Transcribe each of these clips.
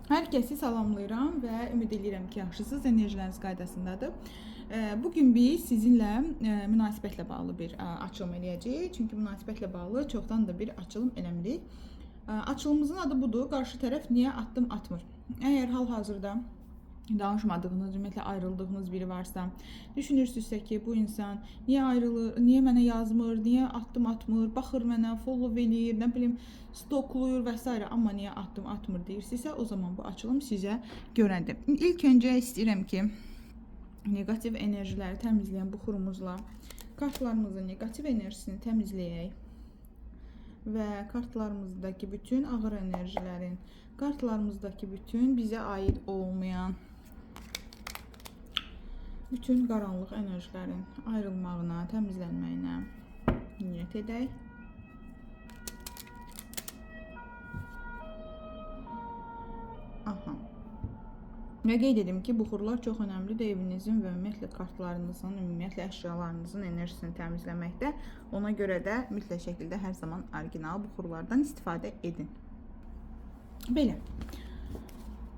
Hər kəsi salamlayıram və ümid edirəm ki, yaxşısınız, enerjiləriniz qaydasındadır. Bu gün biz sizinlə münasibətlə bağlı bir açılım eləyəcəyik. Çünki münasibətlə bağlı çoxdan da bir açılım eləmirik. Açılımımızın adı budur. Qarşı tərəf niyə addım atmır? Əgər hal-hazırda danışmadığınız, ümumiyyətlə ayrıldığınız biri varsa, düşünürsünüzsə ki, bu insan niyə ayrılır, niyə mənə yazmır, niyə addım atmır, baxır mənə, follow eləyir, nə bilim, stalkluyur və s. amma niyə addım atmır deyirsinizsə, o zaman bu açılım sizə görədir. İlk öncə istəyirəm ki, neqativ enerjiləri təmizləyən buxurumuzla kartlarımızın neqativ enerjisini təmizləyək və kartlarımızdakı bütün ağır enerjilərin, kartlarımızdakı bütün bizə aid olmayan bütün qaranlıq enerjilərin ayrılmağına, təmizlənməyinə niyyət edək. Aha. Və qeyd edim ki, buxurlar çox önəmlidir evinizin və ümumiyyətlə kartlarınızın, ümumiyyətlə əşyalarınızın enerjisini təmizləməkdə. Ona görə də mütləq şəkildə hər zaman orijinal buxurlardan istifadə edin. Belə.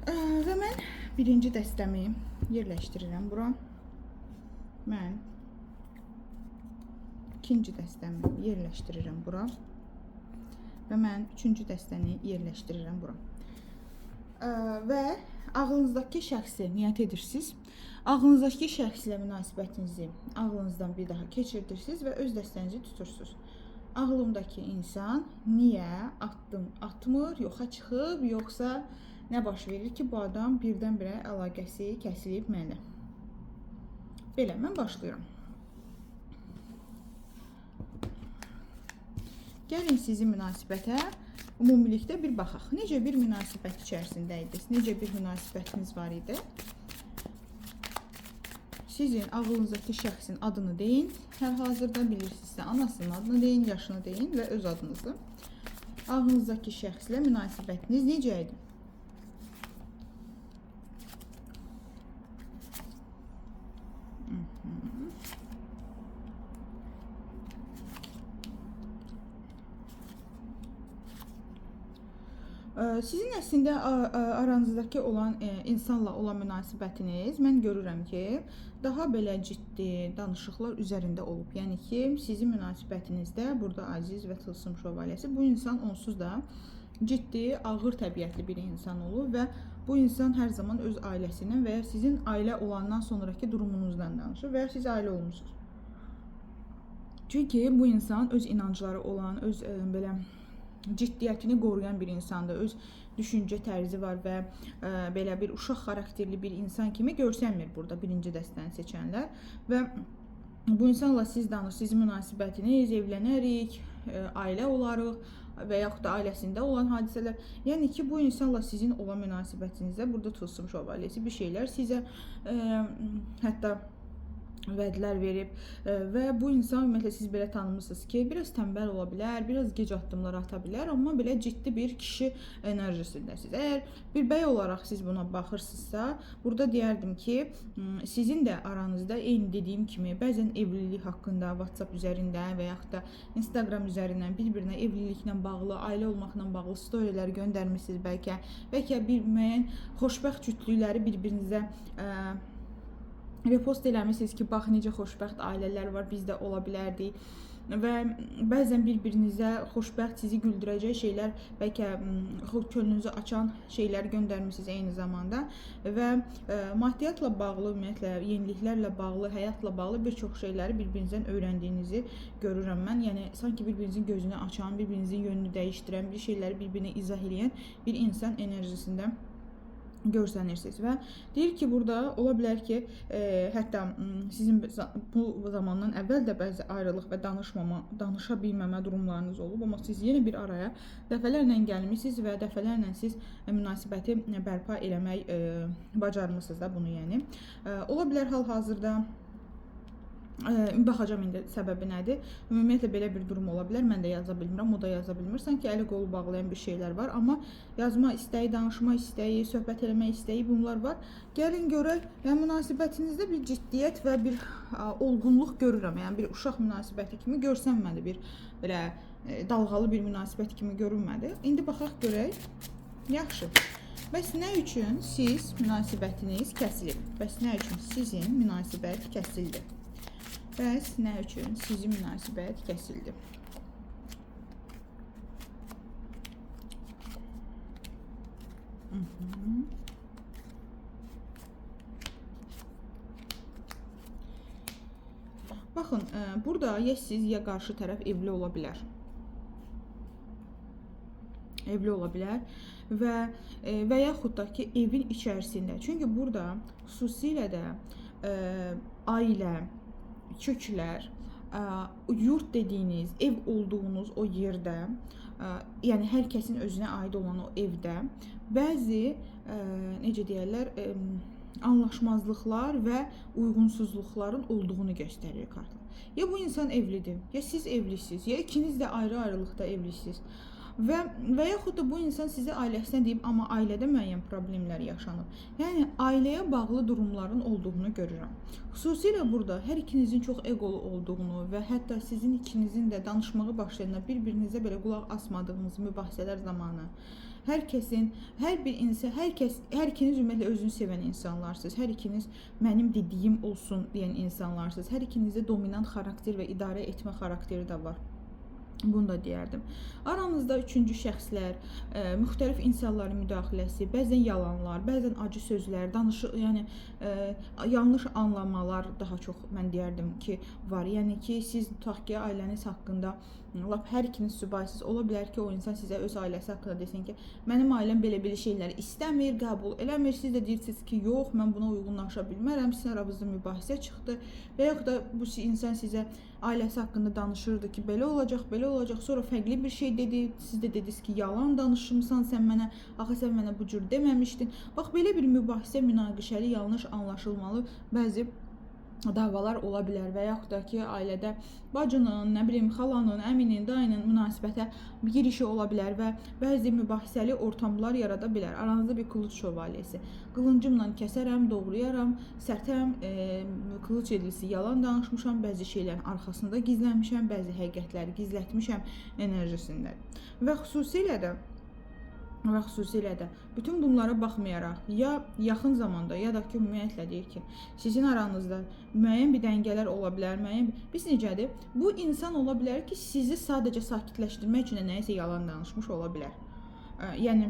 Və mən birinci dəstəmi yerləşdirirəm bura. Mən ikinci dəstəmi yerləşdirirəm bura. Və mən üçüncü dəstəni yerləşdirirəm bura. Və ağlınızdakı şəxsi niyyət edirsiniz. Ağlınızdakı şəxslə münasibətinizi ağlınızdan bir daha keçirdirsiniz və öz dəstənizi tutursunuz. Ağlımdakı insan niyə addım atmır, yoxa çıxıb, yoxsa nə baş verir ki, bu adam birdən-birə əlaqəsi kəsilib mənlə? Belə, mən başlayıram. Gəlin sizin münasibətə ümumilikdə bir baxaq. Necə bir münasibət içərisində idiniz? Necə bir münasibətiniz var idi? Sizin ağlınızdakı şəxsin adını deyin. Hal-hazırda bilirsinizsə anasının adını deyin, yaşını deyin və öz adınızı. Ağlınızdakı şəxslə münasibətiniz necə idi? Sizin əslində aranızdakı olan insanla olan münasibətiniz, mən görürəm ki, daha belə ciddi danışıqlar üzərində olub. Yəni ki, sizin münasibətinizdə burada Aziz və Tılsım Şövalyəsi, bu insan onsuz da ciddi, ağır təbiətli bir insan olub və bu insan hər zaman öz ailəsindən və ya sizin ailə olandan sonraki durumunuzdan danışır və ya siz ailə olmusunuz. Çünki bu insan öz inancları olan, öz belə ciddiyyətini qoruyan bir insandır. Öz düşüncə tərzi var və belə bir uşaq xarakterli bir insan kimi görsənmir burada birinci dəstəni seçənlər və bu insanla siz danış, sizin münasibətiniz, evlənərik, ailə olarıq və yaxud da ailəsində olan hadisələr. Yəni ki, bu insanla sizin olan münasibətinizdə burada Tılsım Şövalyəsi bir şeylər sizə hətta vədlər verib və bu insan ümumiyyətlə siz belə tanımısınız ki, biraz tənbəl ola bilər, biraz gec addımlar ata bilər, amma belə ciddi bir kişi enerjisindəsiniz. Əgər bir bəy olaraq siz buna baxırsınızsa, burada deyərdim ki, sizin də aranızda eyni dediyim kimi bəzən evlilik haqqında WhatsApp üzərində və yaxud da Instagram üzərindən bir-birinə evliliklə bağlı, ailə olmaqla bağlı storylər göndərmisiniz bəlkə, bəlkə bir müəyyən xoşbəxt cütlükləri bir-birinizə repost eləmisiniz ki, bax necə xoşbəxt ailələr var, biz də ola bilərdik və bəzən bir-birinizə xoşbəxt, sizi güldürəcək şeylər, bəlkə könlünüzü açan şeylər göndərmisiniz eyni zamanda və maddiyyatla bağlı, ümumiyyətlə yeniliklərlə bağlı, həyatla bağlı bir çox şeyləri bir-birinizdən öyrəndiyinizi görürəm mən. Yəni sanki bir-birinizin gözünü açan, bir-birinizin yönünü dəyişdirən, bir şeyləri bir-birinə izah eləyən bir insan enerjisində görsənirsiniz və deyir ki, burada ola bilər ki, hətta sizin bu zamandan əvvəl də bəzi ayrılıq və danışmama, danışa bilməmə durumlarınız olub, amma siz yenə bir araya dəfələrlə gəlmisiniz və dəfələrlə siz münasibəti bərpa eləmək bacarmısınız da bunu, yəni. Ola bilər hal-hazırda baxacağam indi səbəbi nədir. Ümumiyyətlə belə bir durum ola bilər. Mən də yaza bilmirəm, o da yaza bilmir. Sanki əli qolu bağlayan bir şeylər var, amma yazma istəyi, danışma istəyi, söhbət eləmək istəyi bunlar var. Gəlin görək, yəni münasibətinizdə bir ciddiyyət və bir olğunluq görürəm. Yəni bir uşaq münasibəti kimi görsənmədi, bir belə dalğalı bir münasibət kimi görünmədi. İndi baxaq görək. Yaxşı. Bəs nə üçün siz münasibətiniz kəsilib? Bəs nə üçün sizin münasibət kəsildi? Bəs nə üçün sizin münasibət kəsildi? Baxın, burada ya siz, ya qarşı tərəf evli ola bilər. Evli ola bilər və yaxud da ki, evin içərisində. Çünki burada xüsusilə də ailə, köklər, yurt dediyiniz, ev olduğunuz o yerdə, yəni hər kəsin özünə aid olan o evdə bəzi, necə deyərlər, anlaşmazlıqlar və uyğunsuzluqların olduğunu göstərir kartlar. Ya bu insan evlidir, ya siz evlisiniz, ya ikiniz də ayrı-ayrılıqda evlisiniz. Və yaxud da bu insan sizə ailəsinə deyib, amma ailədə müəyyən problemlər yaşanıb. Yəni, ailəyə bağlı durumların olduğunu görürəm. Xüsusilə burada hər ikinizin çox eqolu olduğunu və hətta sizin ikinizin də danışmağı başlayanda bir-birinizə belə qulaq asmadığınız mübahisələr zamanı hər kəsin, hər bir insan, hər kəs, hər ikiniz ümumiyyətlə özünü sevən insanlarsınız. Hər ikiniz mənim dediyim olsun deyən insanlarsınız. Hər ikinizdə dominant xarakter və idarə etmə xarakteri də var. Bunu da deyərdim. Aranızda üçüncü şəxslər, müxtəlif insanların müdaxiləsi, bəzən yalanlar, bəzən acı sözlər, yəni yanlış anlamalar daha çox mən deyərdim ki, var. Yəni ki, siz tutaq ki, ailəniz haqqında lap hər ikiniz sübaisiz ola bilər ki, o insan sizə öz ailəsi haqqında desin ki, mənim ailəm belə-belə şeyləri istəmir, qəbul eləmir. Siz də deyirsiniz ki, yox, mən buna uyğunlaşa bilmərəm. Sizin aranızda mübahisə çıxdı və yaxud da bu insan sizə ailəsi haqqında danışırdı ki, belə olacaq, belə olacaq. Sonra fərqli bir şey dedi. Siz də dediniz ki, yalan danışmısan sən mənə. Axı sən mənə bu cür deməmişdin. Bax, belə bir mübahisə, münaqişəli, yanlış anlaşılmalı bəzi davalar ola bilər və yaxud da ki, ailədə bacının, nə bilim, xalanın, əminin, dayının münasibətə girişi ola bilər və bəzi mübahisəli ortamlar yarada bilər. Aranızda bir qılınc şövalyesi. Qılıncımla kəsərəm, doğrayaram, sərtəm, qılınc edilisi yalan danışmışam, bəzi şeylərin arxasında gizlənmişəm, bəzi həqiqətləri gizlətmişəm enerjisində. Və xüsusilə də bütün bunlara baxmayaraq, ya yaxın zamanda, ya da ki, ümumiyyətlə deyir ki, sizin aranızda müəyyən bir dəngələr ola bilər, müəyyən bir... Biz necədir? Bu insan ola bilər ki, sizi sadəcə sakitləşdirmək üçün də nəyisə yalan danışmış ola bilər. Yəni,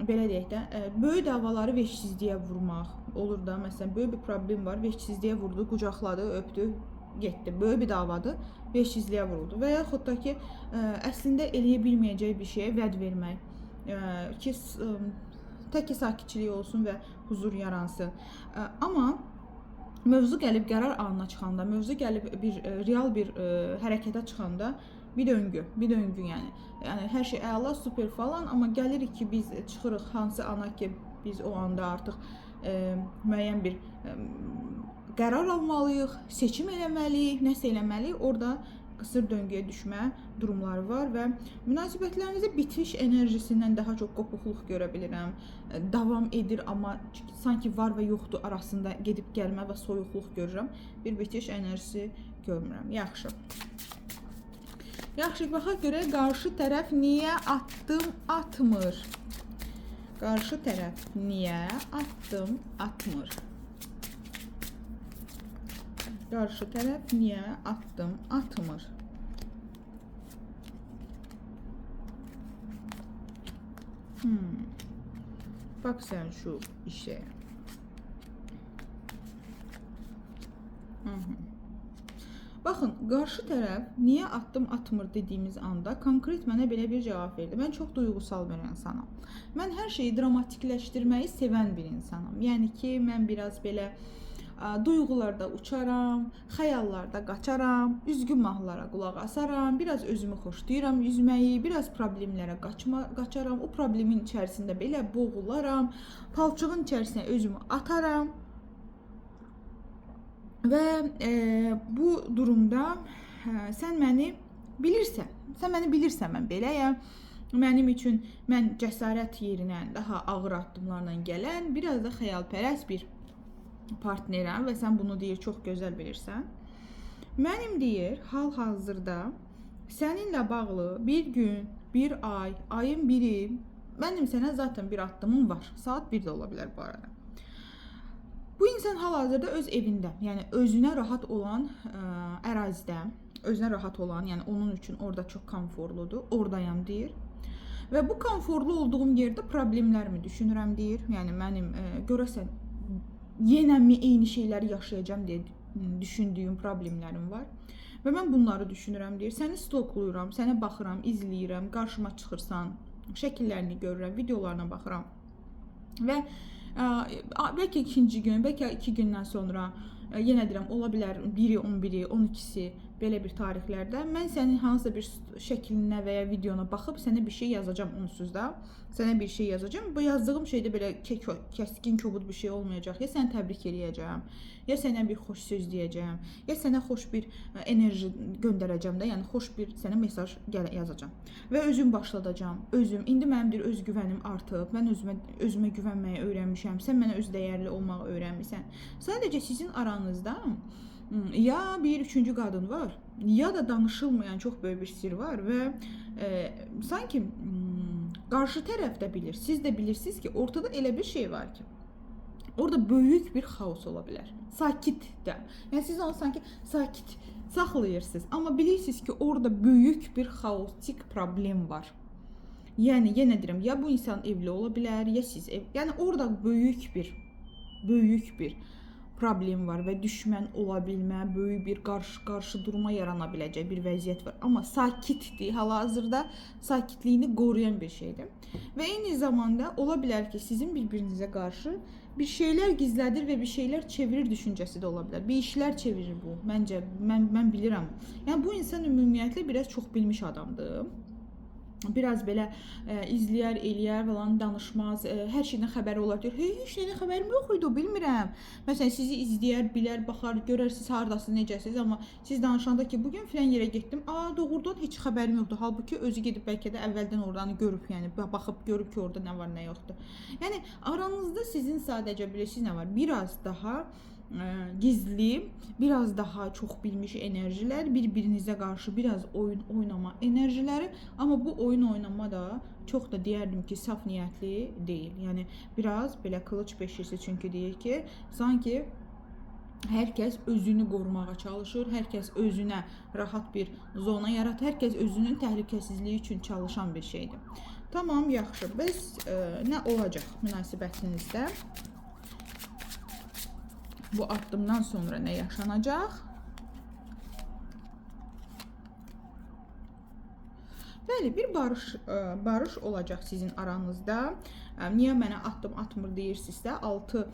belə deyək də, böyük davaları veçsizliyə vurmaq olur da, məsələn, böyük bir problem var, veçsizliyə vurdu, qucaqladı, öpdü, getdi. Böyük bir davadır, veçsizliyə vuruldu. Və yaxud da ki, əslində eləyə bilməyəcəyi bir şeyə vəd vermək. Ki, tək ki sakitçilik olsun və huzur yaransın. Amma mövzu gəlib qərar anına çıxanda, mövzu gəlib bir real bir hərəkətə çıxanda bir döngü yəni. Yəni hər şey əla, super falan, amma gəlirik ki, biz çıxırıq hansı ana ki, biz o anda artıq müəyyən bir qərar almalıyıq, seçim eləməliyik, nəsə eləməliyik, orada qısır döngüyə düşmə durumları var və münasibətlərinizdə bitiş enerjisindən daha çox qopuqluq görə bilirəm. Davam edir, amma sanki var və yoxdur arasında gedib gəlmə və soyuqluq görürəm. Bir bitiş enerjisi görmürəm. Yaxşı. Yaxşı, baxaq görək qarşı tərəf niyə addım atmır? Qarşı tərəf niyə addım atmır? Qarşı tərəf niyə addım atmır? Bak sen şu işe. Baxın, qarşı tərəf niyə addım atmır dediyimiz anda konkret mənə belə bir cavab verdi. Mən çox duyğusal bir insanam. Mən hər şeyi dramatikləşdirməyi sevən bir insanam. Yəni ki, mən biraz belə duyğularda uçaram, xəyallarda qaçaram, üzgün mahnılara qulaq asaram, biraz özümü xoşlayıram üzməyi, biraz problemlərə qaçaram, o problemin içərisində belə boğularam, palçığın içərisinə özümü ataram. Və bu durumda sən məni bilirsən, mən beləyəm. Mənim üçün mən cəsarət yerinə daha ağır addımlarla gələn, biraz da xəyalpərəst bir partnerəm və sən bunu deyir, çox gözəl bilirsən. Mənim deyir, hal-hazırda səninlə bağlı bir gün, bir ay, ayın biri Mənim sənə zaten bir addımım var. Saat 1 də ola bilər bu arada. Bu insan hal-hazırda öz evində, yəni özünə rahat olan ərazidə, özünə rahat olan, yəni onun üçün orada çox komfortludur, oradayam deyir. Və bu komfortlu olduğum yerdə problemlərimi düşünürəm deyir. Yəni mənim görəsən yenə mi eyni şeyləri yaşayacağam deyə düşündüyüm problemlərim var. Və mən bunları düşünürəm deyir. Səni stalklayıram, sənə baxıram, izləyirəm, qarşıma çıxırsan, şəkillərini görürəm, videolarına baxıram. Və bəlkə ikinci gün, bəlkə 2 gündən sonra, yenə deyirəm, ola bilər 1-i, 11-i, 12-si belə bir tarixlərdə mən sənin hansısa bir şəklinə və ya videona baxıb sənə bir şey yazacağam onsuz da. Sənə bir şey yazacağam. Bu yazdığım şeydə belə kəskin, kobud bir şey olmayacaq. Ya səni təbrik eləyəcəm, ya sənə bir xoş söz deyəcəm, ya sənə xoş bir enerji göndərəcəm də, yəni xoş bir sənə mesaj yazacağam. Və özüm başladacağam. Özüm. İndi mənim bir özgüvənim artıb. Mən özümə güvənməyi öyrənmişəm. Sən mənə öz dəyərli olmağı öyrənmisən. Sadəcə sizin aranızda ya bir üçüncü qadın var, ya da danışılmayan çox böyük bir sir var və sanki qarşı tərəf də bilir, siz də bilirsiniz ki, ortada elə bir şey var ki, orada böyük bir xaos ola bilər. Sakit də. Yəni siz onu sanki sakit saxlayırsınız, amma bilirsiniz ki, orada böyük bir xaotik problem var. Yəni yenə deyirəm, ya bu insan evli ola bilər, ya siz ev. Yəni orada böyük bir problem var və düşmən ola bilmə, böyük bir qarşı durma yarana biləcək bir vəziyyət var. Amma sakitdir, hal-hazırda sakitliyini qoruyan bir şeydir. Və eyni zamanda ola bilər ki, sizin bir-birinizə qarşı bir şeylər gizlədir və bir şeylər çevirir düşüncəsi də ola bilər. Bir işlər çevirir bu. Məncə, mən bilirəm. Yəni bu insan ümumiyyətlə biraz çox bilmiş adamdır. Biraz belə izləyər, eləyər falan, danışmaz, hər şeydən xəbəri olar. Deyir, hey, heç nədən xəbərim yox idi, bilmirəm. Məsələn, sizi izləyər, bilər, baxar, görər siz hardasınız, necəsiniz, amma siz danışanda ki, bugün filan yerə getdim, doğrudan heç xəbərim yoxdur. Halbuki özü gedib bəlkə də əvvəldən oradan görüb, yəni baxıb görüb ki, orada nə var, nə yoxdur. Yəni aranızda sizin sadəcə bilirsiniz nə var? Biraz daha gizli, biraz daha çox bilmiş enerjilər, bir-birinizə qarşı biraz oyun oynama enerjiləri, amma bu oyun oynama da çox da deyərdim ki, saf niyyətli deyil. Yəni biraz belə qılıc beşlisi, çünki deyir ki, sanki hər kəs özünü qorumağa çalışır, hər kəs özünə rahat bir zona yaratır, hər kəs özünün təhlükəsizliyi üçün çalışan bir şeydir. Tamam, yaxşı. Biz nə olacaq münasibətinizdə? Bu addımdan sonra nə yaşanacaq? Bəli, bir barış olacaq sizin aranızda. Niyə mənə addım atmır deyirsinizsə, 6,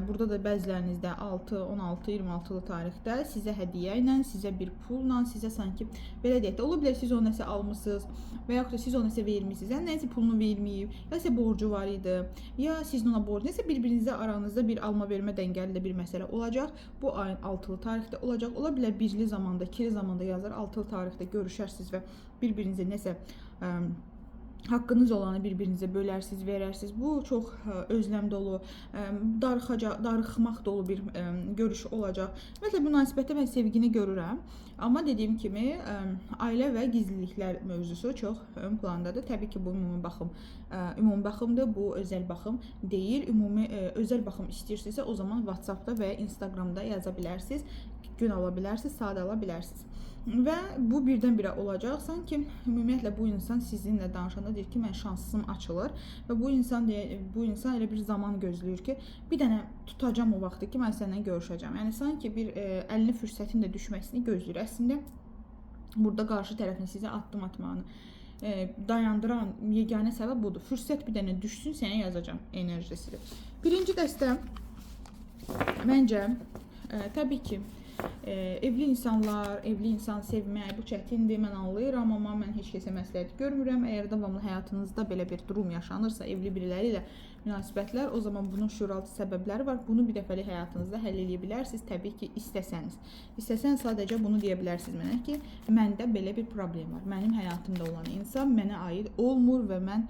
burada da bəzilərinizdə 6, 16, 26-lı tarixdə sizə hədiyyə ilə, sizə bir pulla, sizə sanki belə deyək də, ola bilər siz onu nəsə almısınız və yaxud da siz onu nəsə vermişsiniz, yəni nəsə pulunu verməyib, ya isə borcu var idi, ya sizin ona borcu, nəsə bir-birinizə aranızda bir alma-vermə dəngəli də bir məsələ olacaq. Bu ayın 6-lı tarixdə olacaq. Ola bilər birli zamanda, ikili zamanda yazar, 6-lı tarixdə görüşərsiniz və bir-birinizə nəsə haqqınız olanı bir-birinizə bölərsiniz, verərsiniz. Bu çox özləm dolu, darıxmaq dolu bir görüş olacaq. Ümumiyyətlə, münasibətdə mən sevgini görürəm. Amma dediyim kimi, ailə və gizliliklər mövzusu çox ön plandadır. Təbii ki, bu ümumi baxım, ümumi baxımdır, bu özəl baxım deyil. Ümumi özəl baxım istəyirsinizsə, o zaman WhatsApp-da və Instagram-da yaza bilərsiniz, gün ala bilərsiniz, saat ala bilərsiniz. Və bu birdən-birə olacaq. Sanki ümumiyyətlə bu insan sizinlə danışanda deyir ki, mən şansım açılır və bu insan elə bir zaman gözləyir ki, bir dənə tutacam o vaxtı ki, mən səndən görüşəcəm. Yəni sanki bir əlini fürsətin də düşməsini gözləyir. Əslində burada qarşı tərəfin sizə addım atmağını dayandıran yeganə səbəb budur. Fürsət bir dənə düşsün, sənə yazacağam enerjisidir. Birinci dəstə məncə təbii ki, evli insanlar, evli insan sevmək bu çətindir, mən anlayıram, amma mən heç kəsə məsləhət görmürəm. Əgər davamlı həyatınızda belə bir durum yaşanırsa, evli biriləri ilə münasibətlər, o zaman bunun şüuraltı səbəbləri var. Bunu bir dəfəlik həyatınızda həll edə bilərsiniz, təbii ki, istəsəniz. İstəsəniz sadəcə bunu deyə bilərsiniz mənə ki, məndə belə bir problem var. Mənim həyatımda olan insan mənə aid olmur və mən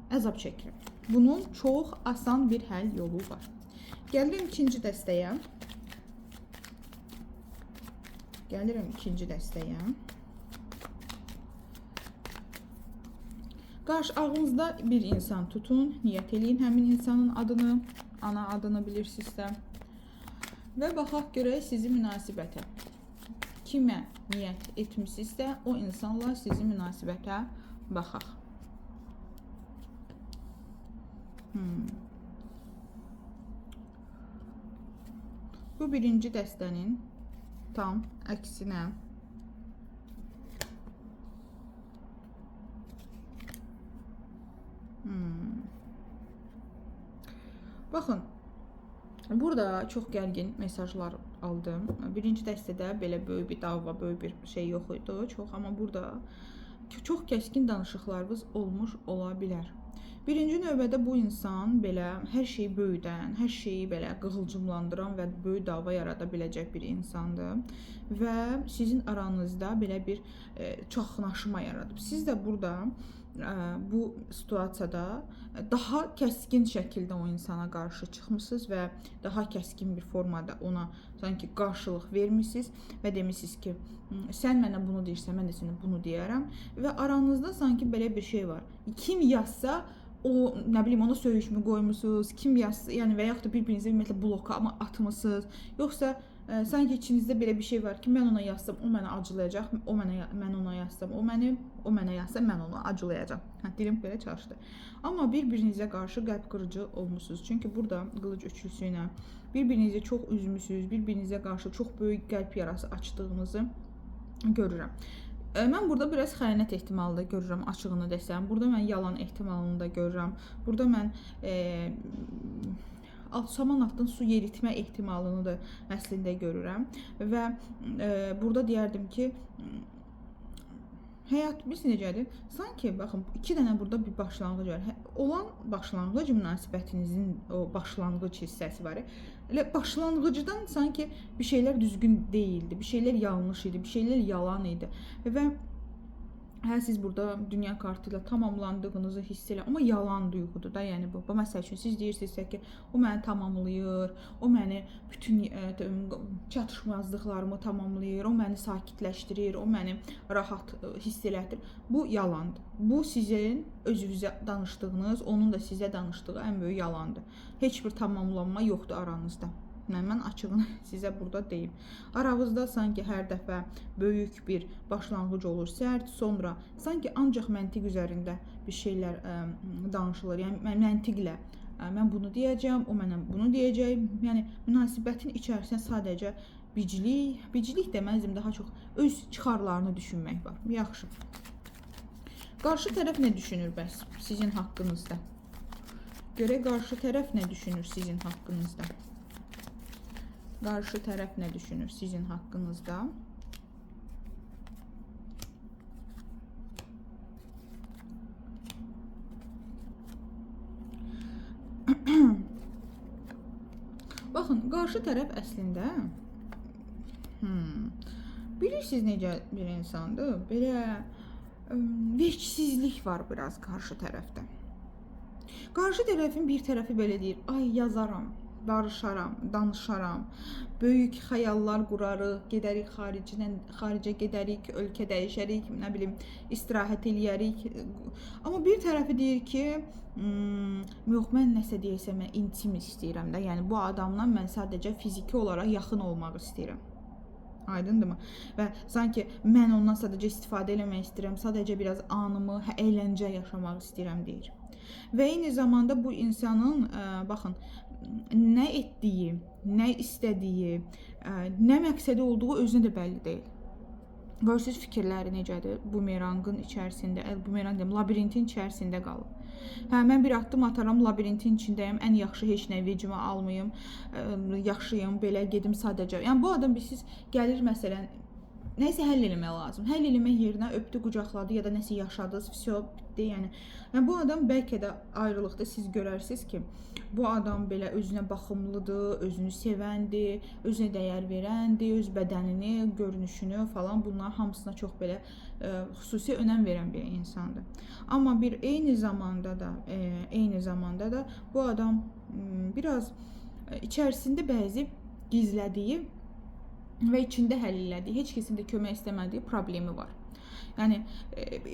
əzab çəkirəm. Bunun çox asan bir həll yolu var. Gəlirəm ikinci dəstəyə. Gəlirəm ikinci dəstəyə. Qarşı ağlınızda bir insan tutun, niyyət eləyin həmin insanın adını, ana adını bilirsinizsə. Və baxaq görək sizi münasibətə. Kimə niyyət etmisinizsə, o insanla sizi münasibətə baxaq. Bu birinci dəstənin tam əksinə. Baxın, burada çox gərgin mesajlar aldım. Birinci dəstədə belə böyük bir dava, böyük bir şey yox idi çox, amma burada çox kəskin danışıqlarınız olmuş ola bilər. Birinci növbədə bu insan belə hər şeyi böyüdən, hər şeyi belə qığılcımlandıran və böyük dava yarada biləcək bir insandır və sizin aranızda belə bir çaxnaşma yaradıb. Siz də burada bu situasiyada daha kəskin şəkildə o insana qarşı çıxmısınız və daha kəskin bir formada ona sanki qarşılıq vermisiniz və demisiniz ki, sən mənə bunu deyirsən, mən də sənə bunu deyərəm və aranızda sanki belə bir şey var. Kim yazsa o, nə bilim, ona söyüşmü qoymusunuz, kim yazsa, yəni və yaxud da bir-birinizə ümumiyyətlə bloka atmısınız, yoxsa sanki içinizdə belə bir şey var ki, mən ona yazsam, o mənə acılayacaq, o mənə, mən ona yazsam, o məni, o mənə yazsa, mən onu acılayacağam. Hə, dilim belə çalışdı. Amma bir-birinizə qarşı qəlb qırıcı olmusunuz. Çünki burada qılıc üçlüsü ilə bir-birinizi çox üzmüsünüz, bir-birinizə qarşı çox böyük qəlb yarası açdığınızı görürəm. Mən burada biraz xəyanət ehtimalı da görürəm, açığını desəm. Burada mən yalan ehtimalını da görürəm. Burada mən saman altdan su yeritmə ehtimalını da əslində görürəm. Və burada deyərdim ki, həyat biz necədir? Sanki baxın, iki dənə burada bir başlanğıc var. Olan başlanğıc münasibətinizin o başlanğıc hissəsi var. Elə başlanğıcdan sanki bir şeylər düzgün deyildi, bir şeylər yanlış idi, bir şeylər yalan idi. Və hə, siz burada dünya kartı ilə tamamlandığınızı hiss elə, amma yalan duyğudur da, yəni bu. Məsəl üçün siz deyirsinizsə ki, o məni tamamlayır, o məni bütün çatışmazlıqlarımı tamamlayır, o məni sakitləşdirir, o məni rahat hiss elədir. Bu yalandır. Bu sizin özünüzə danışdığınız, onun da sizə danışdığı ən böyük yalandır. Heç bir tamamlanma yoxdur aranızda. Mən açığını sizə burada deyim. Aranızda sanki hər dəfə böyük bir başlanğıc olur, sərt, sonra sanki ancaq məntiq üzərində bir şeylər danışılır. Yəni məntiqlə mən bunu deyəcəm, o mənə bunu deyəcək. Yəni münasibətin içərisində sadəcə biclik, biclik deməzdim, daha çox öz çıxarlarını düşünmək var. Yaxşı. Qarşı tərəf nə düşünür bəs sizin haqqınızda? Görək qarşı tərəf nə düşünür sizin haqqınızda? Qarşı tərəf nə düşünür sizin haqqınızda? Baxın, qarşı tərəf əslində bilirsiniz necə bir insandır? Belə vecsizlik var biraz qarşı tərəfdə. Qarşı tərəfin bir tərəfi belə deyir, ay yazaram, barışaram, danışaram, böyük xəyallar qurarıq, gedərik xaricə gedərik, ölkə dəyişərik, nə bilim, istirahət eləyərik. Amma bir tərəfi deyir ki, yox, mən nəsə deyəsəm, mən intim istəyirəm də. Yəni bu adamla mən sadəcə fiziki olaraq yaxın olmaq istəyirəm. Aydındırmı? Və sanki mən ondan sadəcə istifadə eləmək istəyirəm, sadəcə biraz anımı, əyləncə yaşamaq istəyirəm deyir. Və eyni zamanda bu insanın, baxın, nə etdiyi, nə istədiyi, nə məqsədi olduğu özünə də bəlli deyil. Görürsünüz fikirləri necədir? Bumerangın içərisində, bumerang deyim, labirintin içərisində qalıb. Hə, mən bir addım ataram, labirintin içindəyəm, ən yaxşı heç nə vecimə almayım, yaxşıyım, belə gedim sadəcə. Yəni bu adam bilirsiniz, gəlir məsələn, nəsə həll eləmək lazım. Həll eləmək yerinə öpdü, qucaqladı ya da nəsə yaşadınız, vəsə bitdi. Yəni bu adam bəlkə də ayrılıqda siz görərsiniz ki, bu adam belə özünə baxımlıdır, özünü sevəndir, özünə dəyər verəndir, öz bədənini, görünüşünü falan bunların hamısına çox belə xüsusi önəm verən bir insandır. Amma bir eyni zamanda da bu adam biraz içərisində bəzi gizlədiyi və içində həll elədiyi, heç kəsin də kömək istəmədiyi problemi var. Yəni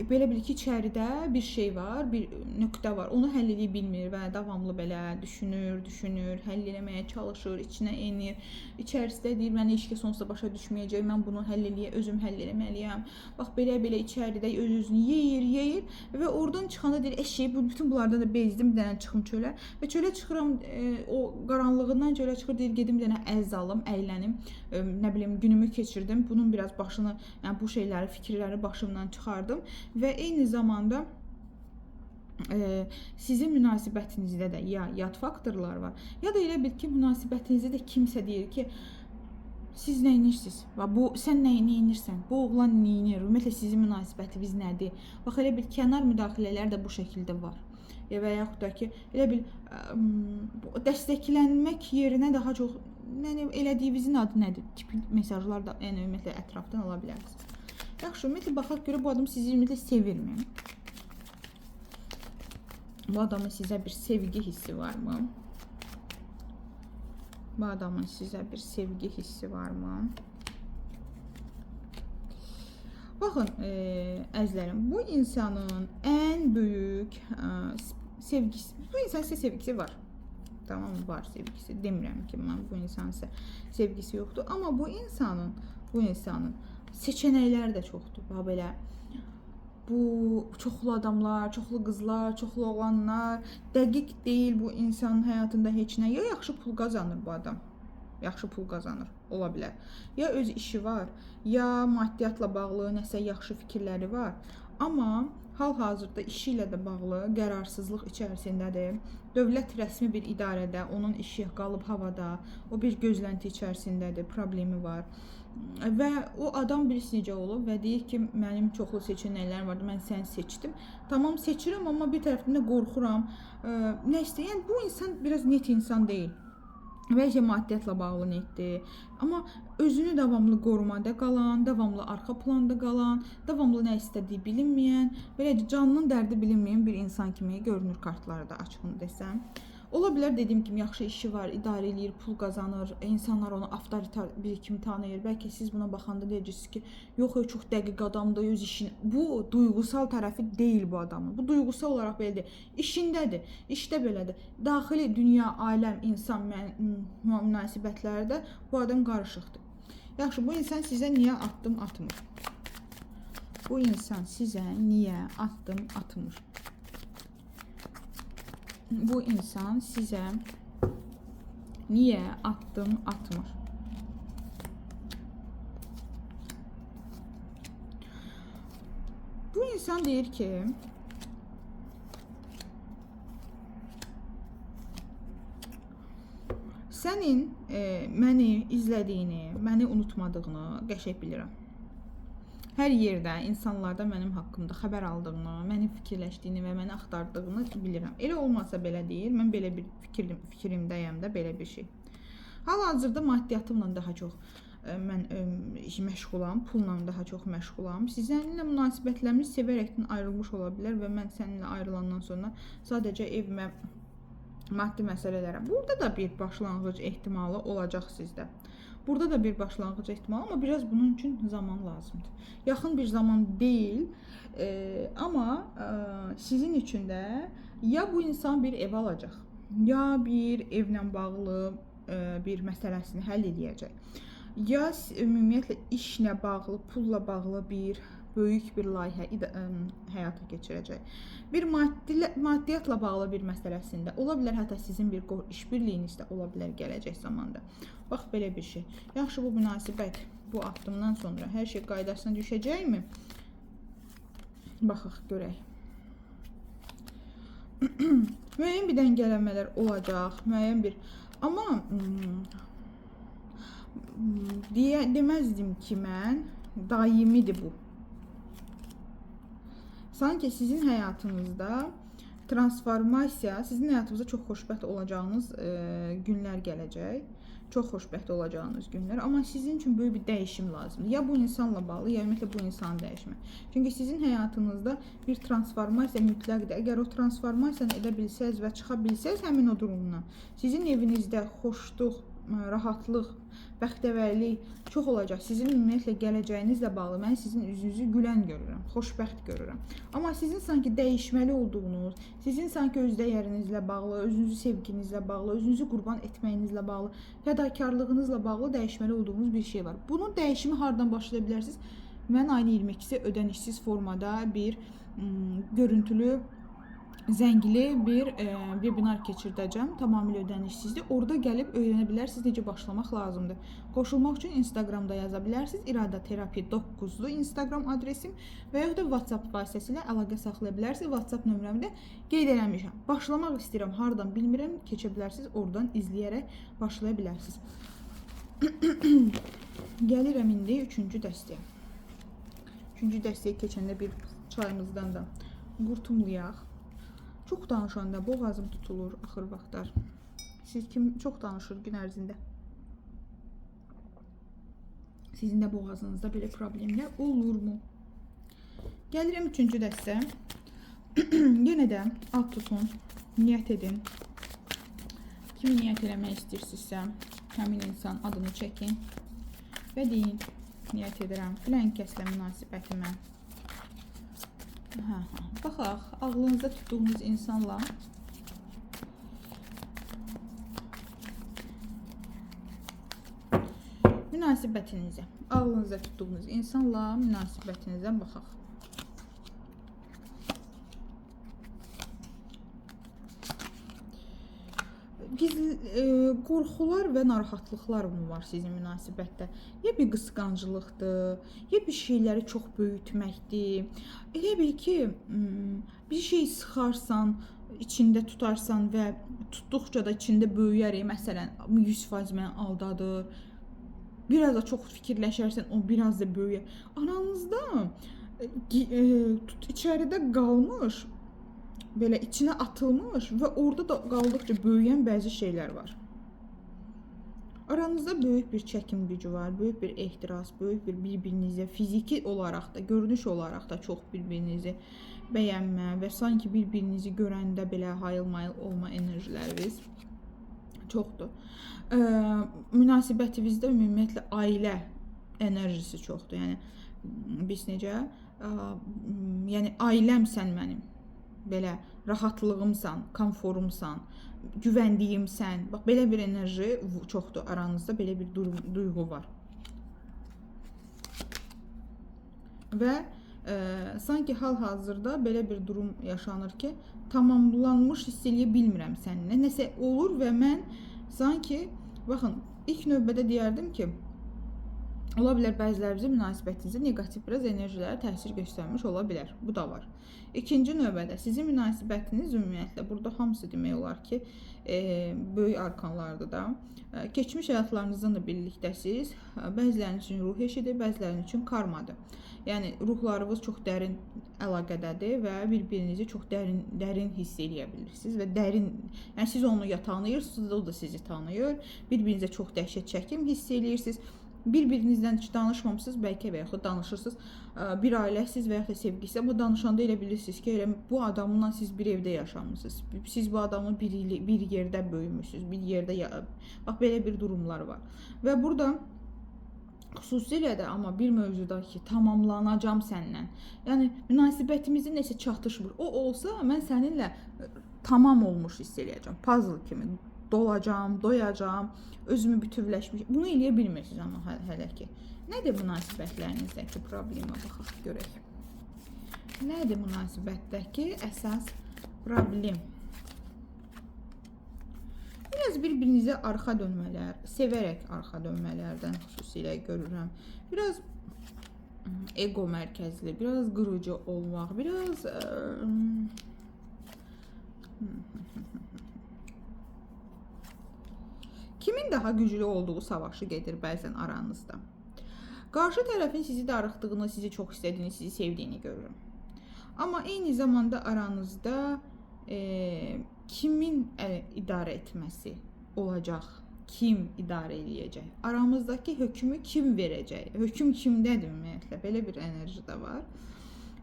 belə bil ki, içəridə bir şey var, bir nöqtə var. Onu həll edə bilmir və davamlı belə düşünür, düşünür, həll eləməyə çalışır, içinə enir. İçərisində deyir, məni heç kəs onsuz da başa düşməyəcək, mən bunu həll eləyə, özüm həll eləməliyəm. Bax belə-belə içəridə öz-özünü yeyir, yeyir və oradan çıxanda deyir, eşək, bu bütün bunlardan da bezdim, bir dənə çıxım çölə. Və çölə çıxıram, o qaranlığından çölə çıxır, deyir, gedim bir dənə əz alım, əylənim, nə bilim günümü keçirdim. Bunun biraz başını, yəni bu şeyləri, fikirləri başımdan çıxardım və eyni zamanda sizin münasibətinizdə də ya yad faktorlar var, ya da elə bil ki, münasibətinizdə də kimsə deyir ki, siz nə edirsiniz? Və bu sən nə edirsən? Bu oğlan nə edir? Ümumiyyətlə sizin münasibətiniz nədir? Bax elə bir kənar müdaxilələr də bu şəkildə var. Ya və yaxud da ki, elə bil dəstəklənmək yerinə daha çox yəni elədiyinizin adı nədir? Tipik mesajlar da, yəni ümumiyyətlə ətrafdan ala bilərsiniz. Yaxşı, ümumiyyətlə baxaq görə bu adam sizi ümumiyyətlə sevirmi? Bu adamın sizə bir sevgi hissi varmı? Bu adamın sizə bir sevgi hissi varmı? Baxın, əzizlərim, bu insanın ən böyük sevgisi, bu insan sizə sevgisi var. Tamam, var sevgisi. Demirəm ki, mən bu insanın sizə sevgisi yoxdur, amma bu insanın seçənəkləri də çoxdur. Bax belə bu çoxlu adamlar, çoxlu qızlar, çoxlu oğlanlar, dəqiq deyil bu insanın həyatında heç nə. Ya yaxşı pul qazanır bu adam. Yaxşı pul qazanır, ola bilər. Ya öz işi var, ya maddiyyatla bağlı nəsə yaxşı fikirləri var. Amma hal-hazırda işi ilə də bağlı qərarsızlıq içərisindədir. Dövlət rəsmi bir idarədə, onun işi qalıb havada, o bir gözlənti içərisindədir, problemi var. Və o adam bilirsiniz necə olub və deyir ki, mənim çoxlu seçənəklərim vardı, mən səni seçdim. Tamam, seçirəm, amma bir tərəfdən də qorxuram. Nə istəyir? Yəni bu insan biraz net insan deyil. Bəlkə maddiyyatla bağlı netdir, amma özünü davamlı qorumada qalan, davamlı arxa planda qalan, davamlı nə istədiyi bilinməyən, beləcə canının dərdi bilinməyən bir insan kimi görünür kartlarda, açığını desəm. Ola bilər dediyim kimi yaxşı işi var, idarə eləyir, pul qazanır, insanlar onu avtoritar bir kimi tanıyır. Bəlkə siz buna baxanda deyəcəksiniz ki, yox, çox dəqiq adamdır, öz işini. Bu duyğusal tərəfi deyil bu adamın. Bu duyğusal olaraq belə deyil. İşindədir, işdə belədir. Daxili dünya, aləm, insan münasibətlərdə bu adam qarışıqdır. Yaxşı, bu insan sizə niyə addım atmır? Bu insan sizə niyə addım atmır? Bu insan sizə niyə addım atmır? Bu insan deyir ki, sənin məni izlədiyini, məni unutmadığını qəşəng bilirəm. Hər yerdə insanlarda mənim haqqımda xəbər aldığını, məni fikirləşdiyini və məni axtardığını bilirəm. Elə olmasa belə deyil, mən belə bir fikrimdəyəm də, belə bir şey. Hal-hazırda maddiyyatımla daha çox mən məşğulam, pulla daha çox məşğulam. Sizinlə münasibətlərimiz sevərəkdən ayrılmış ola bilər və mən səninlə ayrılandan sonra sadəcə evimə, maddi məsələlərə. Burada da bir başlanğıc ehtimalı olacaq sizdə. Burada da bir başlanğıc ehtimalı, amma biraz bunun üçün zaman lazımdır. Yaxın bir zaman deyil, amma sizin üçün də ya bu insan bir ev alacaq, ya bir evlə bağlı bir məsələsini həll edəcək, ya ümumiyyətlə işlə bağlı, pulla bağlı bir böyük bir layihə həyata keçirəcək. Bir maddiyyatla bağlı bir məsələsində ola bilər, hətta sizin bir işbirliyiniz də ola bilər gələcək zamanda. Bax belə bir şey. Yaxşı, bu münasibət bu addımdan sonra hər şey qaydasına düşəcəkmi? Baxaq, görək. Müəyyən bir dəngələnmələr olacaq, müəyyən bir, amma deməzdim ki, mən daimidir bu. Sanki sizin həyatınızda transformasiya, sizin həyatınızda çox xoşbəxt olacağınız günlər gələcək. Çox xoşbəxt olacağınız günlər. Amma sizin üçün böyük bir dəyişim lazımdır. Ya bu insanla bağlı, ya ümumiyyətlə bu insanı dəyişmək. Çünki sizin həyatınızda bir transformasiya mütləqdir. Əgər o transformasiyanı edə bilsəz və çıxa bilsəz həmin o durumdan, sizin evinizdə xoşluq, rahatlıq, bəxtəvərlik çox olacaq. Sizin ümumiyyətlə gələcəyinizlə bağlı mən sizin üzünüzü gülən görürəm, xoşbəxt görürəm. Amma sizin sanki dəyişməli olduğunuz, sizin sanki öz dəyərinizlə bağlı, özünüzü sevginizlə bağlı, özünüzü qurban etməyinizlə bağlı, fədakarlığınızla bağlı dəyişməli olduğunuz bir şey var. Bunun dəyişimi hardan başlaya bilərsiniz? Mən ayın 22-si ödənişsiz formada bir görüntülü zəngli bir webinar keçirdəcəm. Tamamilə ödənişsizdir. Orada gəlib öyrənə bilərsiniz necə başlamaq lazımdır. Qoşulmaq üçün Instagramda yaza bilərsiniz. İrada Terapi 9-lu Instagram adresim və yaxud da WhatsApp vasitəsilə əlaqə saxlaya bilərsiniz. WhatsApp nömrəmi də qeyd eləmişəm. Başlamaq istəyirəm, hardan bilmirəm, keçə bilərsiniz. Oradan izləyərək başlaya bilərsiniz. Gəlirəm indi 3-cü dəstəyə. 3-cü dəstəyə keçəndə bir çayımızdan da qurtumlayaq. Çox danışanda boğazım tutulur axır vaxtlar. Siz kim çox danışır gün ərzində? Sizin də boğazınızda belə problemlər olurmu? Gəlirəm 3-cü dəstə. Yenə də ad tutun, niyyət edin. Kimi niyyət eləmək istəyirsinizsə, həmin insan adını çəkin və deyin, niyyət edirəm filan kəslə münasibətimə. Hə. Baxaq, ağlınızda tutduğunuz insanla münasibətinizə, ağlınızda tutduğunuz insanla münasibətinizə baxaq. Gizli qorxular və narahatlıqlar mı var sizin münasibətdə? Ya bir qısqanclıqdır, ya bir şeyləri çox böyütməkdir. Elə bil ki, bir şey sıxarsan, içində tutarsan və tutduqca da içində böyüyərək, məsələn, 100% məni aldadır. Biraz da çox fikirləşərsən, o biraz da böyüyər. Aranızda içəridə qalmış, belə içinə atılmış və orada da qaldıqca böyüyən bəzi şeylər var. Aranızda böyük bir çəkim gücü var, böyük bir ehtiras, böyük bir bir-birinizə fiziki olaraq da, görünüş olaraq da çox bir-birinizi bəyənmə və sanki bir-birinizi görəndə belə hayıl-mayıl olma enerjiləriniz çoxdur. Münasibətinizdə ümumiyyətlə ailə enerjisi çoxdur. Yəni biz necə? Yəni ailəmsən mənim. Belə rahatlığımsan, komforumsan, güvəndiyimsən. Bax belə bir enerji çoxdur aranızda, belə bir durum, duyğu var. Və sanki hal-hazırda belə bir durum yaşanır ki, tamamlanmış hiss eləyə bilmirəm səninlə. Nəsə olur və mən sanki, baxın, ilk növbədə deyərdim ki, ola bilər bəzilərinizin münasibətinizə neqativ biraz enerjilərə təsir göstərmiş ola bilər. Bu da var. İkinci növbədə sizin münasibətiniz ümumiyyətlə burada hamısı demək olar ki, böyük arkanlarda da keçmiş həyatlarınızdan da birlikdəsiz. Bəzilərinin üçün ruh eşidir, bəzilərinin üçün karmadır. Yəni ruhlarınız çox dərin əlaqədədir və bir-birinizi çox dərin hiss eləyə bilirsiniz və dərin, yəni siz onu ya tanıyırsınız, o da sizi tanıyır. Bir-birinizə çox dəhşət çəkim hiss eləyirsiniz. Bir-birinizdən heç danışmamısınız, bəlkə və yaxud danışırsınız, bir ailəsiz və yaxud da sevgilisiz, amma danışanda elə bilirsiniz ki, elə bu adamla siz bir evdə yaşamısınız. Siz bu adamı bir yerdə böyümüsünüz, bir yerdə, bax belə bir durumlar var. Və burada xüsusilə də amma bir mövzuda ki, tamamlanacam səndən. Yəni münasibətimizin nəsə çatışmır. O olsa mən səninlə tamam olmuş hiss eləyəcəm. Puzzle kimi dolacam, doyacam, özümü bütövləşmiş. Bunu eləyə bilmirsiniz amma hələ ki. Nədir münasibətlərinizdəki problemə baxaq görək. Nədir münasibətdəki əsas problem? Biraz bir-birinizə arxa dönmələr, sevərək arxa dönmələrdən xüsusilə görürəm. Biraz ego mərkəzli, biraz qırıcı olmaq, biraz kimin daha güclü olduğu savaşı gedir bəzən aranızda. Qarşı tərəfin sizi darıxdığını, sizi çox istədiyini, sizi sevdiyini görürəm. Amma eyni zamanda aranızda kimin idarə etməsi olacaq, kim idarə eləyəcək, aramızdakı hökmü kim verəcək, hökm kimdədir ümumiyyətlə, belə bir enerji də var.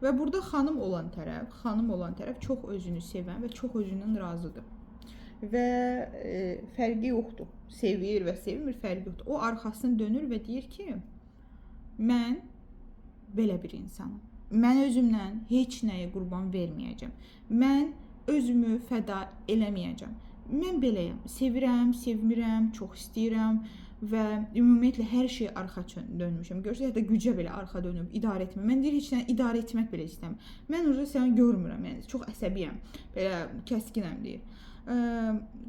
Və burada xanım olan tərəf çox özünü sevən və çox özündən razıdır. Və fərqi yoxdur. Sevir və sevmir, fərqi yoxdur. O arxasını dönür və deyir ki, mən belə bir insanam. Mən özümdən heç nəyi qurban verməyəcəm. Mən özümü fəda eləməyəcəm. Mən beləyəm. Sevirəm, sevmirəm, çox istəyirəm və ümumiyyətlə hər şeyə arxa dönmüşəm. Görürsüz, hətta gücə belə arxa dönüb idarə etmə. Mən deyir heç nə idarə etmək belə istəmirəm. Mən orada səni görmürəm, yəni çox əsəbiyəm. Belə kəskinəm deyir.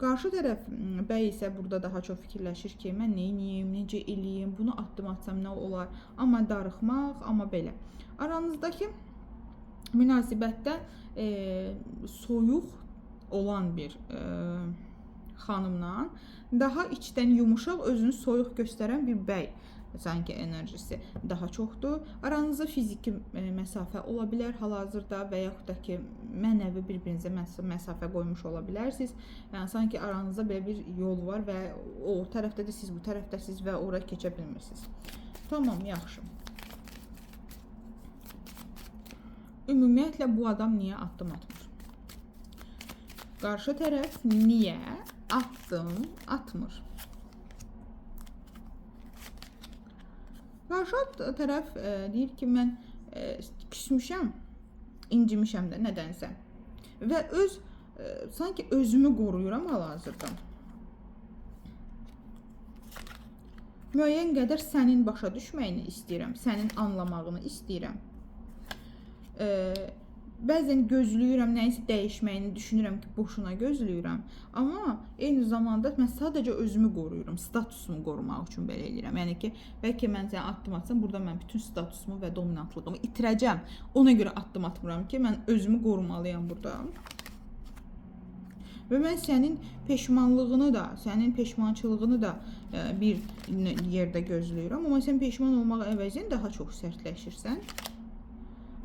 Qarşı tərəf bəy isə burada daha çox fikirləşir ki, mən nə edeyim, necə eləyim, bunu addım atsam nə olar? Amma darıxmaq, amma belə. Aranızdakı münasibətdə soyuq olan bir xanımla daha içdən yumuşaq, özünü soyuq göstərən bir bəy sanki enerjisi daha çoxdur. Aranızda fiziki məsafə ola bilər hal-hazırda və yaxud da ki, mənəvi bir-birinizə məsafə qoymuş ola bilərsiniz. Yəni sanki aranızda belə bir yol var və o tərəfdədir, siz bu tərəfdəsiniz və ora keçə bilmirsiniz. Tamam, yaxşı. Ümumiyyətlə bu adam niyə addım atmır? Qarşı tərəf niyə addım atmır? Qarşı tərəf deyir ki, mən küsmüşəm, incimişəm də nədənsə. Və sanki özümü qoruyuram hal-hazırda. Müəyyən qədər sənin başa düşməyini istəyirəm, sənin anlamağını istəyirəm. Bəzən gözləyirəm, nəyisə dəyişməyini düşünürəm ki, boşuna gözləyirəm. Amma eyni zamanda mən sadəcə özümü qoruyuram, statusumu qorumaq üçün belə eləyirəm. Yəni ki, bəlkə mən sənə addım atsam, burada mən bütün statusumu və dominantlığımı itirəcəm. Ona görə addım atmıram ki, mən özümü qorumalıyam burada. Və mən sənin peşmanlığını da, sənin peşmançılığını da bir yerdə gözləyirəm. Amma sən peşman olmaq əvəzin daha çox sərtləşirsən.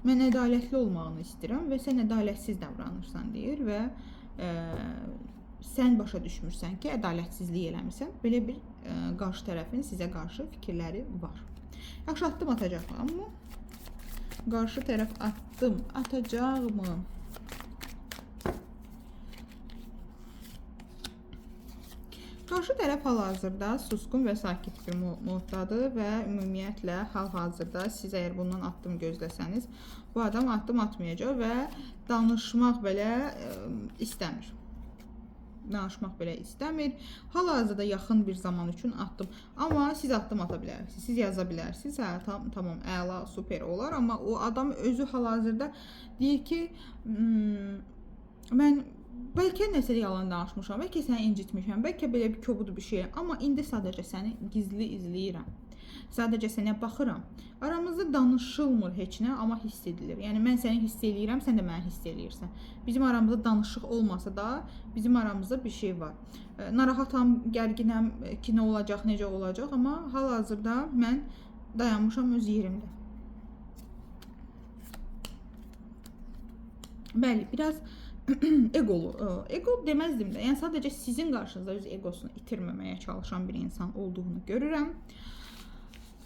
Mən ədalətli olmağını istəyirəm və sən ədalətsiz davranırsan deyir və sən başa düşmürsən ki, ədalətsizlik eləmisən. Belə bir qarşı tərəfin sizə qarşı fikirləri var. Yaxşı, addım atacaq mı? Qarşı tərəf addım atacaqmı? Qarşı tərəf hal-hazırda susqun və sakit bir moddadır və ümumiyyətlə hal-hazırda siz əgər bundan addım gözləsəniz, bu adam addım atmayacaq və danışmaq belə istəmir. Danışmaq belə istəmir. Hal-hazırda yaxın bir zaman üçün addım. Amma siz addım ata bilərsiniz, siz yaza bilərsiniz. Hə, tamam, əla, super olar. Amma o adam özü hal-hazırda deyir ki, mən bəlkə nəsə yalan danışmışam, bəlkə səni incitmişəm, bəlkə belə bir kobud bir şeyəm. Amma indi sadəcə səni gizli izləyirəm. Sadəcə sənə baxıram. Aramızda danışılmır heç nə, amma hiss edilir. Yəni mən səni hiss eləyirəm, sən də məni hiss eləyirsən. Bizim aramızda danışıq olmasa da, bizim aramızda bir şey var. Narahatam, gərginəm ki, nə olacaq, necə olacaq, amma hal-hazırda mən dayanmışam öz yerimdə. Bəli, biraz egolu, ego deməzdim də. Yəni sadəcə sizin qarşınızda öz egosunu itirməməyə çalışan bir insan olduğunu görürəm.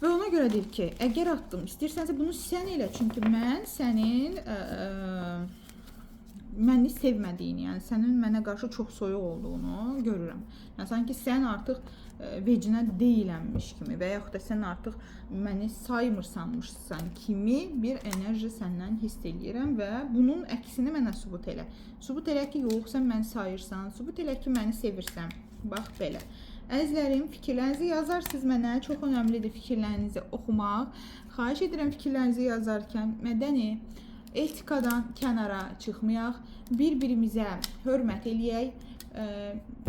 Və ona görə deyir ki, əgər addım istəyirsənsə bunu sən elə. Çünki mən sənin məni sevmədiyini, yəni sənin mənə qarşı çox soyuq olduğunu görürəm. Yəni sanki sən artıq vecinə deyiləmiş kimi və yaxud da sən artıq məni saymırsanmışsan kimi bir enerji səndən hiss eləyirəm və bunun əksini mənə sübut elə. Sübut elə ki, yox, sən məni sayırsan, sübut elə ki, məni sevirsən. Bax belə. Əzizlərim, fikirlərinizi yazarsınız mənə. Çox önəmlidir fikirlərinizi oxumaq. Xahiş edirəm fikirlərinizi yazarkən mədəni etikadan kənara çıxmayaq, bir-birimizə hörmət eləyək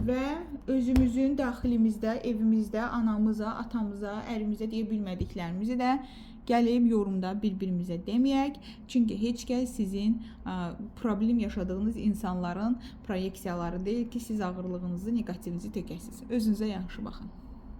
və özümüzün daxilimizdə, evimizdə anamıza, atamıza, ərimizə deyə bilmədiklərimizi də gəlib yorumda bir-birimizə deməyək. Çünki heç kəs sizin problem yaşadığınız insanların proyeksiyaları deyil ki, siz ağırlığınızı, neqativinizi tökəsiniz. Özünüzə yaxşı baxın.